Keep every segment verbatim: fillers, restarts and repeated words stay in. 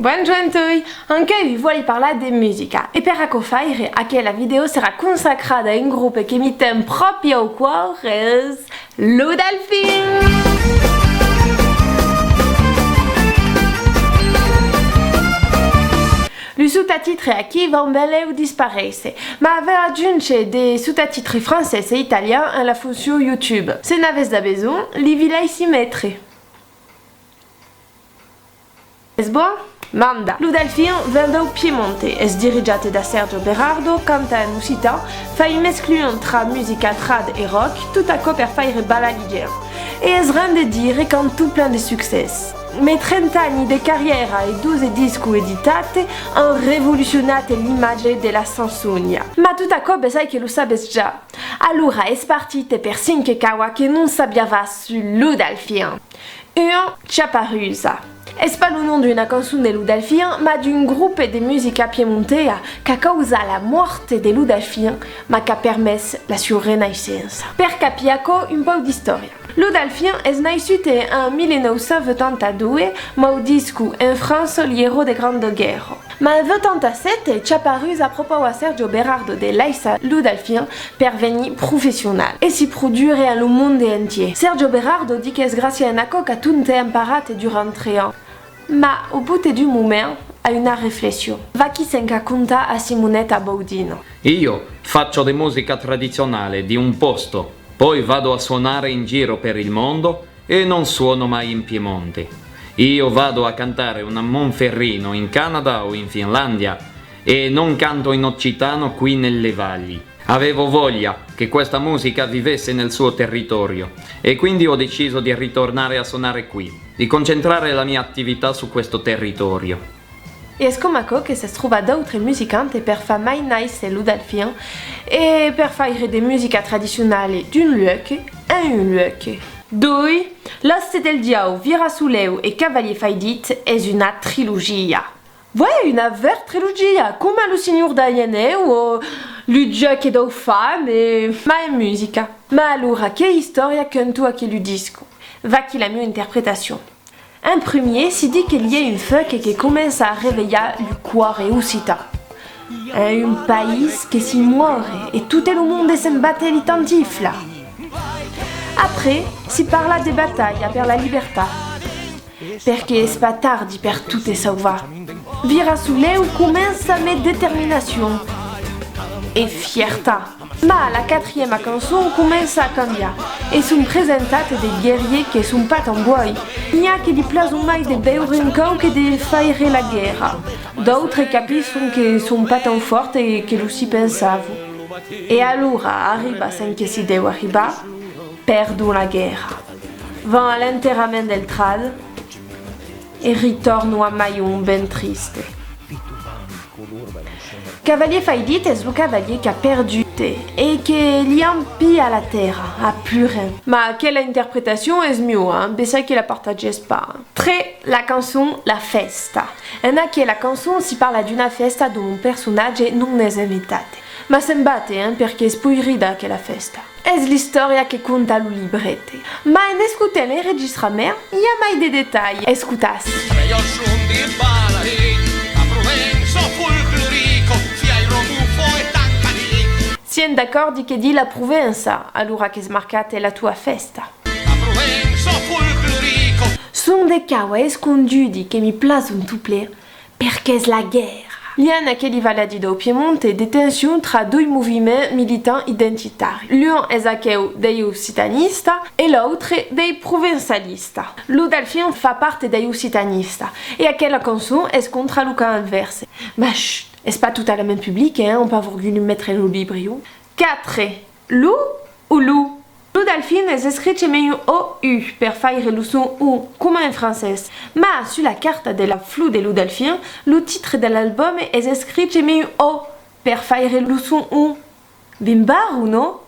Bonjorn toi! Ancuei vòli parlar de musica, e per aquò faire, aquela vidèo serà consacrada a un grop que mi ten pròpi au còr, es Lou Dalfin! Lu sotatitres aquí van benlèu disparéisser, ma avèm adjunche de sotatitres francés e italians en la foncion YouTube. Se n'avètz da besonh, li vi laissi metre. Es bon? Manda! Lou Dalfin ven dau Piemonte, es dirigiat da Sergio Berardo, canta en occitan, fai un mesclum tra musica trad e rock, tot aquò per faire balar li gents. E es ren de dire qu'an tot plen de succès. Mai trenta anni de carrièra e dotze discos editats an revolucionat l'imatge de la chansonia. Ma tot aquò bessai que lo sabètz ja. Alora es partit e per cinc caua que non sabiava sus Lou Dalfin. Un, Chaparusa. Es pas lo nom d'una cançon de Lou Dalfin, ma d'un grop de musica piemontea qu'a causat la mòrt de Lou Dalfin, ma qu'a permés la sua renaissença. Per capir aquò, un pauc d'istòria. Lou Dalfin es naissut en mila nòu cents vuitanta dotze, mau disco En França, li eròs de Granda Guèrra. Ma en vuitanta sèt, Chaparusa propaus a Sergio Berardo de laissar Lou Dalfin per venir professional e si produire en lo monde entièr. Sergio Berardo ditz qu'es gràcia en aquò qu'a tot emparat durant tres ans. Ma, au bout d'un moment, a una reflexion. Vaquí cen qu'a contat a Simoneta Baudin. Io faccio di musica tradizionale di un posto, poi vado a suonare in giro per il mondo e non suono mai in Piemonte. Io vado a cantare un Monferrino in Canada o in Finlandia e non canto in occitano qui nelle valli. Avevo voglia che questa musica vivesse nel suo territorio e quindi ho deciso di ritornare a suonare qui, di concentrare la mia attività su questo territorio. E es coma aquò que s'es trobat d'autres musicants per far mai naisser Lou Dalfin e per faire de musica tradicionala d'un luec en un luec. Doi, L'Òste del Diau, Virasolèu e Cavalièr Faidit es una trilogia. Uèi, una ver trilogia, coma Lo Senhor dai Anèus o Lu Juecs dau Fam e, ma en musica. Ma alora, que istòria conta aquelu disco? Vaquí la mieu interpretacion. En primièr, si ditz que li a un fuec que comença a revelhar lu còrs occitans. En un país que si mòre e tot lo monde se'n bat li tantiflas. Après, si parla de batalha per la libertat, perque es pas tardi per tot sauvar. Virasolèu comença amb determinacion e fiertat. Ma la quatrièma cançon comença a cambiar e son presentats de guerriers que son pas tan bòi. N'i a que li plason mai de beure un còp que de faire la guèrra. D'autres capisson que son pas tan fòrts e que lo si pensavan. E alora arriba cen que si deu arribar, perdon la guèrra. Van a l'enterrament del trad e ritòrnon a Maion ben triste. Cavalièr Faidit es lo cavalièr qu'a perdut e que li an pis a la tèrra, a plus ren. Ma aquela interpretacion es mieu, hein, bessai que la partatges pas. Tres, la cançon La Fèsta. En aquela cançon si parla d'una fèsta dont lo personatge non es invitat. Ma se'n bat, hein, perque es poirida aquela fèsta. Es l'istòria que conta lo librete. Ma en escotent l'enregistrament, i a mai de detalhs. Escotatz. Siem d'acòrdi que ditz la Provença, alora qu'es marcat la tua fèsta. Son de cauas escondudi que mi plason tot plen, perque es la guèrra. Li an aqueli valadi dau Piemonte de tension tra doi moviments militants identitaris. L'un es aqueu dei occitanistas e l'autre dei provençalistas. Lou Dalfin fa part dei occitanistas e aquela cançon es contra lo camp advèrse. Ma chut, es pas totalament public, hein, an pas vorgut lu metre en lo librion. Quatre, Lou o Lu? Lou Dalfin es escrich emé un O U per faire lo son U, coma en francés. Ma sus la carta de la flor de Lou Dalfin, lo titre de l'album es escrich emé un O per faire lo son U. Bimbar o non?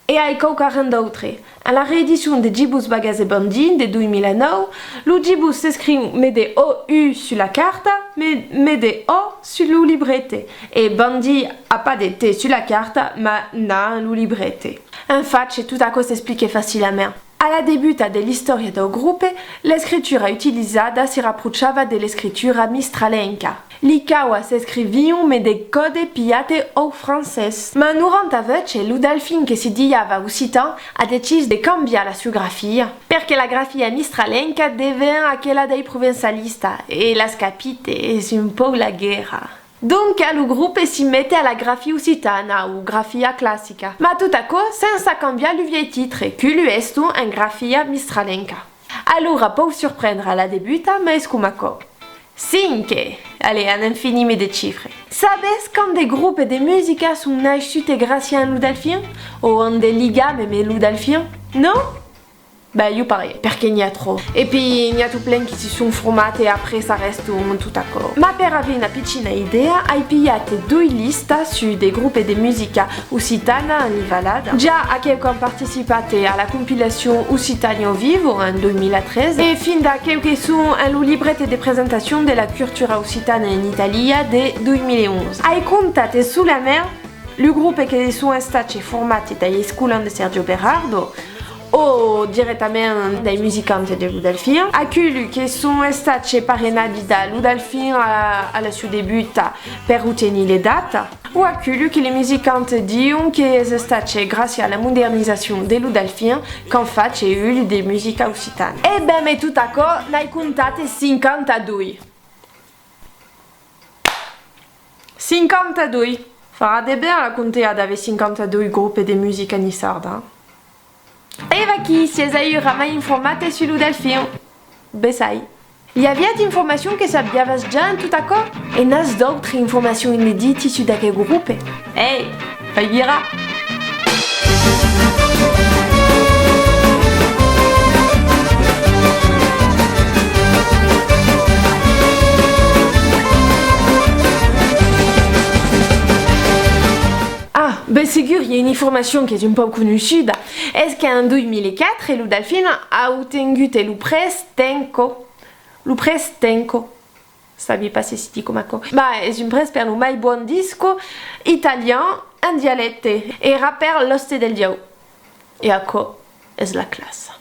E ai quauquaren d'autre. En la reedicion de Gibus Bagas e Bandit de doi mila nòu, lo Gibus s'escriu mé de O U sus la carta, mé, mé de O sus lo librete. E Bandit a pas de T sus la carta, ma n'a en lo librete. En fach, tot aquò s'explique facilament. A la debuta de l'istòria dau grope, l'escritura utilizada se raprochava de l'escritura mistralenca. Li cauas s'escrivion mé de còde pilhat au francés. Ma noranta vuech, lo Dalfin, que se dilhava occitan, a decís de cambiar la sua grafia, perque la grafia mistralenca deven aquela dei provençalistas, e l'as capit, es un pauc la guèrra. Donca, lo grope si mete a la grafia occitana o grafia classica, ma tot aquò sensa cambiar lo vielh titre, Culu esto en grafia mistralenca. Alora pòu surprendre a la debuta, ma es coma aquò. Cinque! Allez, anem finir mé de chifre. Sabes quant de gropes de musica son naissute gràcia en lo Dalfin? O an de ligam emé lo Dalfin? Non? Ben, ieu parier, perque n'i a tròp. E pi, n'i a tot plen qui si son formats e après s'arreston tot aquò. Ma per aver una pichina idèa, ai pilhat doi listas sus de gropes de musica occitana en li valada. Ja aqueu qu'an participat a la compilacion Occitania ao vivo en dos mila tretze, e finda aqueu que son en lo libret de presentacion de la cultura occitana en Itàlia de dos mila onze. Ai comptat solament lu gropes que son estats formats dai escolans de Sergio Berardo, o diretament dai musicants de lo Dalfin, aquelu que son estats parrenats da lo Dalfin a, a la sua debuta per obtenir le datas, o aquelu que li musicants dion que es estat gràcia a la modernizacion de lo Dalfin qu'an fach un de musica occitana. E ben, mé tot aquò, n'ai comptat cinquanta-doi. Cinquanta-doi. Farà de ben a la contea d'aver cinquanta-doi gropes de musica niçarda. E vaquí, siás aüra mai informat sus lo Dalfin. Bessai. I aviá d'informacions que sabiavas ja en tot aquò? E n'as d'autres informacions ineditas sus d'aqueu grope? Ei, fai virar! Ah, ben segur, i a una informacion qu'es un pauc conoissuda, es qu'en dos mila quatre lo Dalfin a obtengut lo prètz Tenco. Lo prètz Tenco. Sabi pas se se ditz coma aquò. Mas es un prètz per lo mai bon disco italian en dialècte, e èra per L'Òste del Diau. E aquò es la classa.